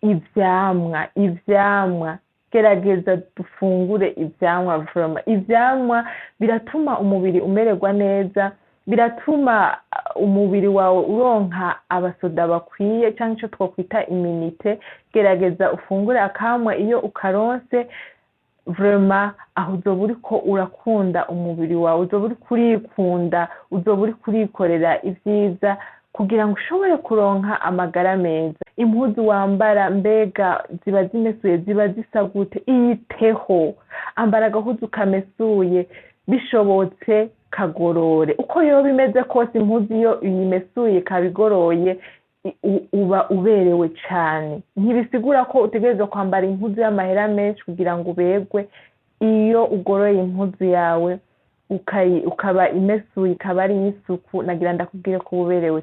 Ivyamwa, ivyamwa, gerageza dufungure ivyamwa. Vraiment, ivyamwa biratuma umubiri umererwa neza, biratuma umubiri wawe uronka abasoda bakwiye canke ico twokwita immunité. Gerageza ufungure akamwa iyo ukaronse. Vraiment, aho uzoba uriko urakunda umubiri wawe, uzoba uriko urikunda, uzoba uriko urikorera ivyiza kugira ngo ushobore kuronka amagara meza. Impuzu wambara, mbega ziba zimesuye? Ziba zisa gute? Iyiteho, ambara agahuzu kamesuye, bishobotse kagorore. Uko yoba imeze kose, impuzu iyo uyimesuye ikaba igoroye, uba uberewe cane. Ntibisigura ko utegerezwa kwambara impuzu y'amahera menshi kugira ngo uberwe. Iyo ugoroye impuzu yawe, ukaba imesuye, ikaba ari iy'isuku, nagira ndakubwire ko uba uberewe.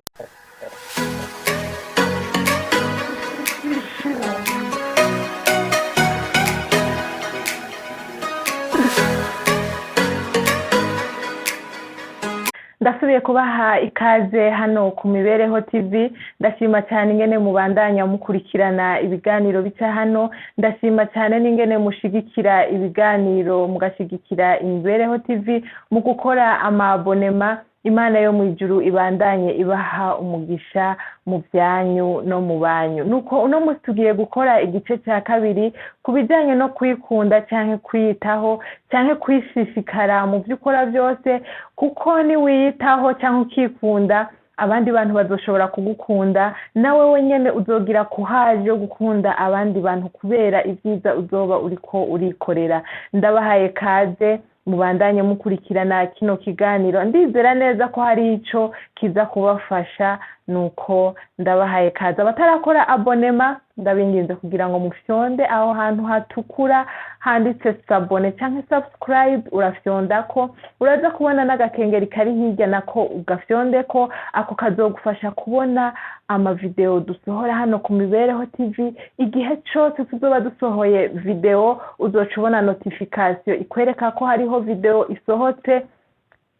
Ndasubiye kubaha ikaze hano ku Mibereho TV. Ndashima cyane ingene mubandanya mukurikirana ibiganiro bica hano. Ndashima cyane n'ingene mushigikira ibiganiro, mugashigikira Imibereho TV mu gukora ama abonnement. Imana yo mu ijuru ibandanye ibaha umugisha mu byanyu no mu banyu. Nuko uno munsi tugiye gukora igice cya kabiri ku bijyanye no kwikunda cyangwa kwiyitaho cyangwa kwishishikara mu byo ukora byose, kuko niwiyitaho cyangwa ukikunda, abandi bantu bazoshobora kugukunda, nawe wenyine uzogira kuhaje yo gukunda abandi bantu kubera ibyiza uzoba uriko urikorera. Ndabahaye kaze, mubandanye mukurikirana kino kiganiro. Ndizera neza ko hari ico kiza kubafasha. Nuko ndabahaye kaze. Abatarakora abonnement, ndabinginze kugira ngo mufyonde aho hantu hatukura handitse s'abonner canke subscribe. Urafyondako, uraza kubona n'agakengeri kari hirya, nako ugafyondeko. Ako kazogufasha kubona amavideo dusohora hano ku Mibereho TV. Igihe cose tuzoba dusohoye video, uzoca ubona notification ikwereka ko hariho video isohotse.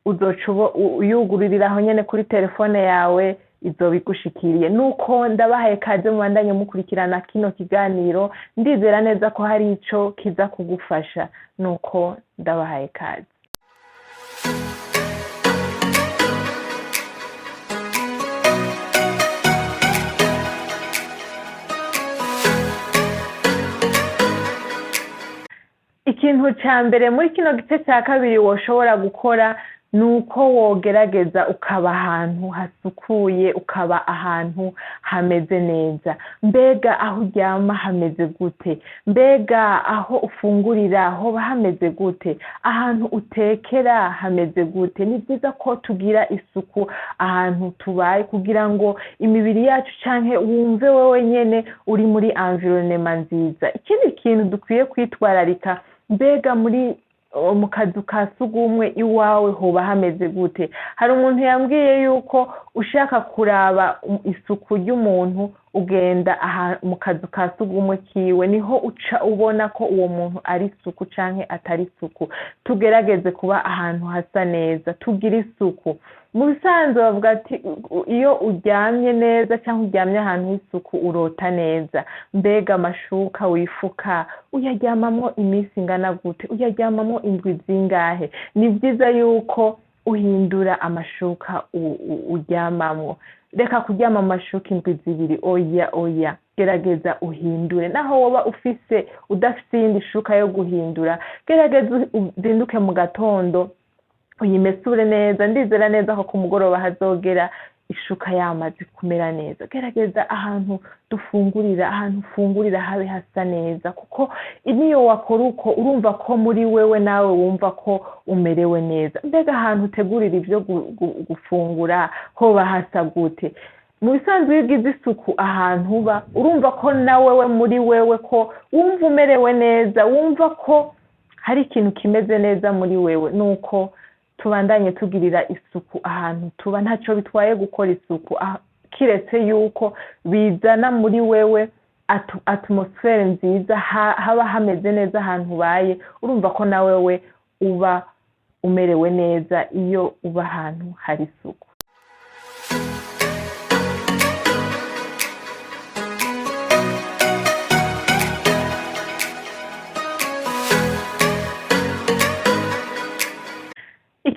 Uzoca uyugururira aho nyene kuri telefone yawe, izoba igushikiriye. Nuko ndabahaye kaze, mubandanye mukurikirana kino kiganiro. Ndizera neza ko hari ico kiza kugufasha. Nuko ndabahaye kaze. Ikintu ca mbere muri kino gice cya kabiri woshobora gukora ni uko wogerageza ukaba ahantu hasukuye, ukaba ahantu hameze neza. Mbega aho uryama hameze gute? Mbega aho ufungurira hoba hameze gute? Ahantu utekera hameze gute? Ni byiza ko tugira isuku ahantu tubaye kugira ngo imibiri yacu canke wumve wewe nyene uri muri environnement nziza. Ikindi kintu dukwiye kwitwararika, mbega mu kazu ka sugumwe iwawe hoba hameze gute? Hari umuntu yambwiye yuko ushaka kuraba isuku ry'umuntu, ugenda aha mu kazu ka sugumwe kiwe, niho uca ubona ko uwo muntu ari isuku canke atari isuku. Tugerageze kuba ahantu hasa neza, tugire isuku. Mu bisanzwe bavuga ati iyo uryamye neza cyangwa uryamye ahantu h'isuku, urota neza. Mbega amashuka wifuka uyaryamamwo iminsi ingana gute? Uyaryamamwo indwi zingahe? Ni byiza yuko uhindura amashuka uryamamwo. Reka kuryama amashuka indwi 2, oya, oya, gerageza uhindure. Naho woba ufise udafise iyindi shuka yo guhindura, gerageza uzinduke mu gatondo uyimesure neza. Ndizera neza ko ku mugoroba hazogera ishuka yamaze kumera neza. Gerageza ahantu dufungurira, ahantu ufungurira habe hasa neza, kuko niyo wakora uko, urumva ko muri wewe nawe wumva ko umerewe neza. Mbega ahantu utegurira ibyo gufungura hoba hasa gute? Mu bisanzwe, iyo ugize isuku ahantu uba, urumva ko nawe we muri wewe ko wumva umerewe neza, wumva ko hari ikintu kimeze neza muri wewe. Nuko tubandanye tugirira isuku ahantu tuba. Ntacyo bitwaye gukora isuku, kiretse yuko bizana muri wewe atmosphère nziza, haba hameze neza ahantu ubaye. Urumva ko nawe we uba umerewe neza iyo uba ahantu hari isuku.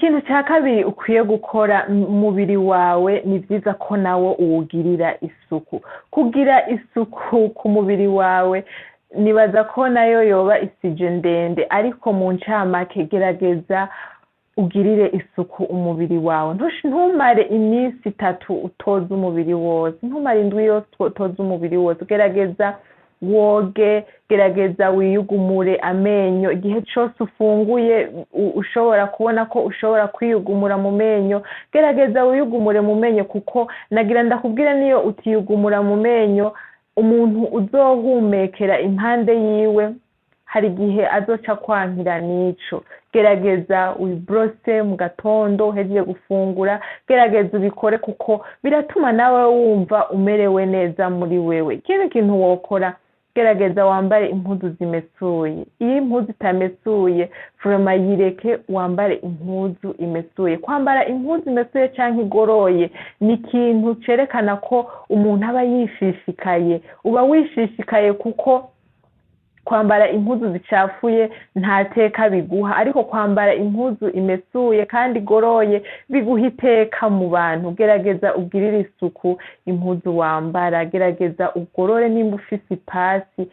Ikintu cya kabiri ukwiye gukora, umubiri wawe ni byiza ko nawo uwugirira isuku. Kugira isuku ku mubiri wawe nibaza ko nayo yoba isujet ndende, ariko mu ncamake, gerageza ugirire isuku umubiri wawe. Ntumare iminsi 3 utoza umubiri wose, ntumare indwi yose utoza umubiri wose. Gerageza woge, gerageza wiyugumure amenyo. Igihe cose ufunguye, ushobora kubona ko ushobora kwiyugumura mu menyo, gerageza wiyugumure mu menyo, kuko nagira ndakubwira, niyo utiyugumura mu menyo, umuntu uzohumekera impande yiwe hari igihe azoca kwankira n'ico. Gerageza wibrose mu gatondo uhejeje gufungura, gerageza ubikore, kuko biratuma nawe wumva umerewe neza muri wewe. Ikindi kintu wokora, gerageza wambare impuzu zimesuye. Iyo impuzu itamesuye, vraiment yireke, wambare impuzu imesuye. Kwambara impuzu imesuye canke igoroye ni ikintu cerekana ko umuntu aba yishishikaye. Uba wishishikaye, kuko kwambara impuzu zicafuye nta teka biguha, ariko kwambara impuzu imesuye kandi igoroye biguha iteka mu bantu. Gerageza ugirire isuku impuzu wambara, gerageza ugorore nimba ufise ipasi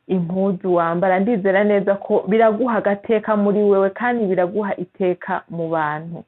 impuzu wambara. Ndizera neza ko biraguha agateka muri wewe kandi biraguha iteka mu bantu.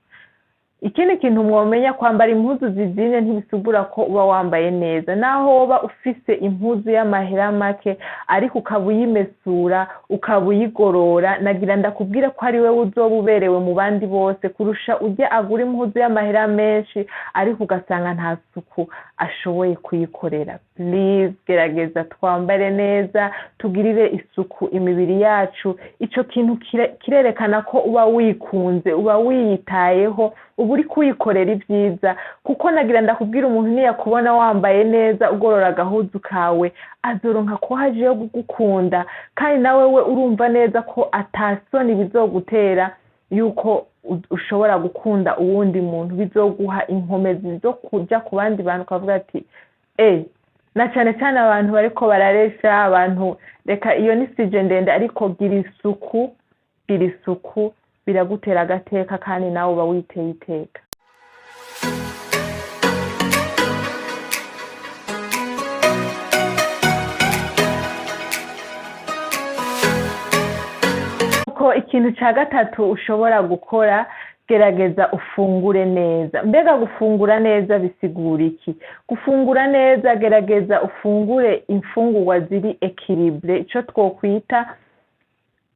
Ikindi kintu mwomenya, kwambara impuzu zizimvye ntibisigura ko uba wambaye neza. Naho woba ufise impuzu y'amahera make, ariko ukaba uyimesura, ukaba uyigorora, nagira ndakubwire ko ari wewe uzoba uberewe mu bandi bose kurusha urya agura impuzu y'amahera menshi, ariko ugasanga nta suku ashoboye kuyikorera. Please, gerageza twambare neza, tugirire isuku imibiri yacu. Ico kintu kirerekana ko uba wikunze, uba wiyitayeho, uba uri kuyikorera ibyiza, kuko nagira ndakubwira, umuntu niyakubona wambaye neza, ugorora agahuzu kawe, azoronka ko haje yo kugukunda, kandi nawe we urumva neza ko atasoni bizogutera yuko ushobora gukunda uwundi muntu. Bizoguha inkomezi zo kuja ku bandi bantu ukavuga ati na cane cane abantu bariko bararesha abantu. Reka iyo ni sujet ndende, ariko gira isuku, gira isuku, biragutera agateka kandi nawe uba witeye iteka. Ko ikintu ca gatatu ushobora gukora, gerageza ufungure neza. Mbega gufungura neza bisigura iki? Gufungura neza, gerageza ufungure imfungurwa ziri équilibrées, ico twokwita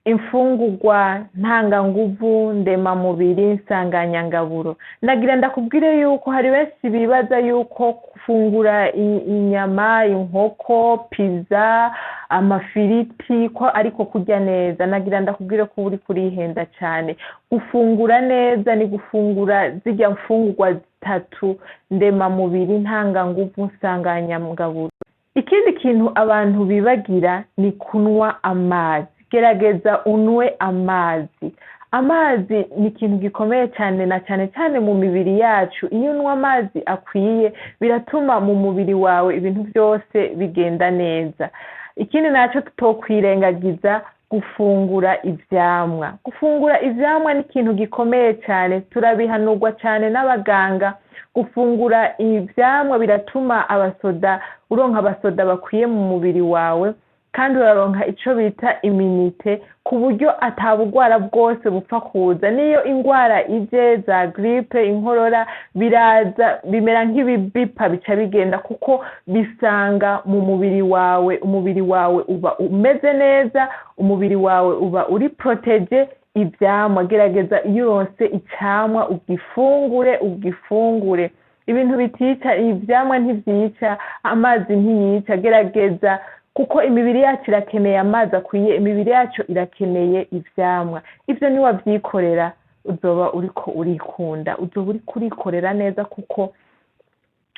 imfungurwa ntanganguvu, ndemamubiri, nsanganyangaburo. Nagira ndakubwire yuko hari benshi bibaza yuko gufungura inyama, inkoko, pizza, amafiriti ko ariko kurya neza. Nagira ndakubwire ko uri kurihenda cane. Gufungura neza ni gufungura zirya mfungurwa zitatu: ndemamubiri, ntanganguvu, nsanganyangaburo. Ikindi kintu abantu bibagira ni kunywa amazi. Gerageza unwe amazi. Amazi ni ikintu gikomeye cyane, na cyane cyane mu mibiri yacu. Iyo unywa amazi akwiye, biratuma mu mubiri wawe ibintu byose bigenda neza. Ikindi nacyo tutokwirengagiza, gufungura ivyamwa. Gufungura ivyamwa ni ikintu gikomeye cyane, turabihanurwa cyane n'abaganga. Gufungura ivyamwa biratuma abasoda, uronka abasoda bakwiye mu mubiri wawe, kandi uraronka ico bita immunité, ku buryo atabugwara bwose bupfa kuza. Niyo ingwara ije, za grippe, inkorora, biraza bimera nk'ibibipa, bica bigenda, kuko bisanga mu mubiri wawe, umubiri wawe uba umeze neza, umubiri wawe uba uri protégé. Ivyamwa, gerageza iyo uronse icamwa ugifungure, ugifungure. Ibintu bitica, ivyamwa ntivyica, amazi ntiyica. Gerageza, kuko imibiri yacu irakeneye amazi akwiye, imibiri yacu irakeneye ivyamwa. Ivyo niwavyikorera, uzoba uriko urikunda, uzoba uriko urikorera neza, kuko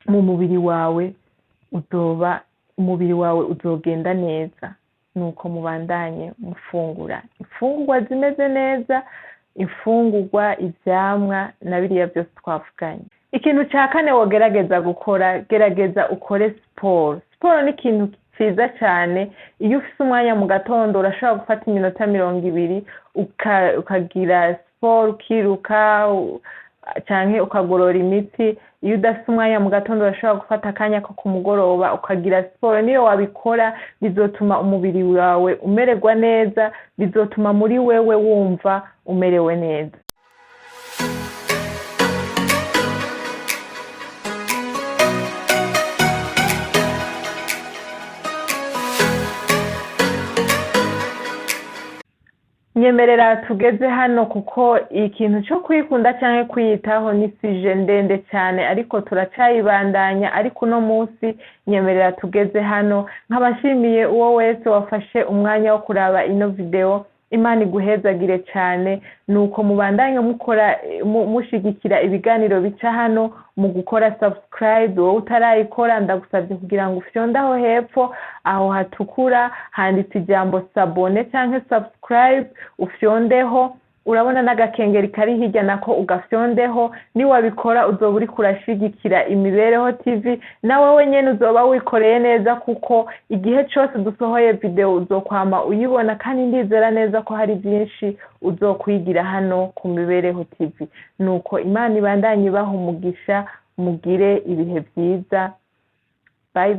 mu mubiri wawe uzoba, umubiri wawe uzogenda neza. Nuko mubandanye mufungura imfungurwa zimeze neza, imfungurwa, ivyamwa na biriya byose twavuganye. Ikintu ca kane wogerageza gukora, gerageza ukore siporo. Siporo ni ikintu ciza cyane. Iyo ufise umwanya mu gatondo, urashobora gufata iminota 20 ukagira siporo, ukiruka canke ukagorora imitsi. Iyo udafise umwanya mu gatondo, urashobora gufata akanya ko ku mugoroba ukagira siporo. Niyo wabikora, bizotuma umubiri wawe umererwa neza, bizotuma muri wewe wumva umerewe neza. Nyemerera tugeze hano, kuko ikintu cyo kwikunda cyangwa kwiyitaho ni sujet ndende cyane, ariko turacayibandanya. Ariko uno munsi nyemerera tugeze hano, nkabashimiye uwo wese wafashe umwanya wo kuraba ino video. Imana iguhezagire cyane. Nuko mubandanye mukora, mushigikira ibiganiro bica hano mu gukora subscribe. Wowe utarayikora, ndagusabye kugira ngo ufyonde aho hepfo, aho hatukura handitse ijambo "s'abonner" cyangwa "subscribe", ufyondeho. Urabona n'agakengeri kari hirya, nako ugafyondeho. Niwabikora, uzoba uriko urashigikira Imibereho TV, nawe wenyene uzoba wikoreye neza, kuko igihe cose dusohoye video uzokwama uyibona. Kandi ndizera neza ko hari byinshi uzokwigira hano ku Mibereho TV. Nuko Imana ibandanye ibaha umugisha, mugire ibihe byiza. Bye.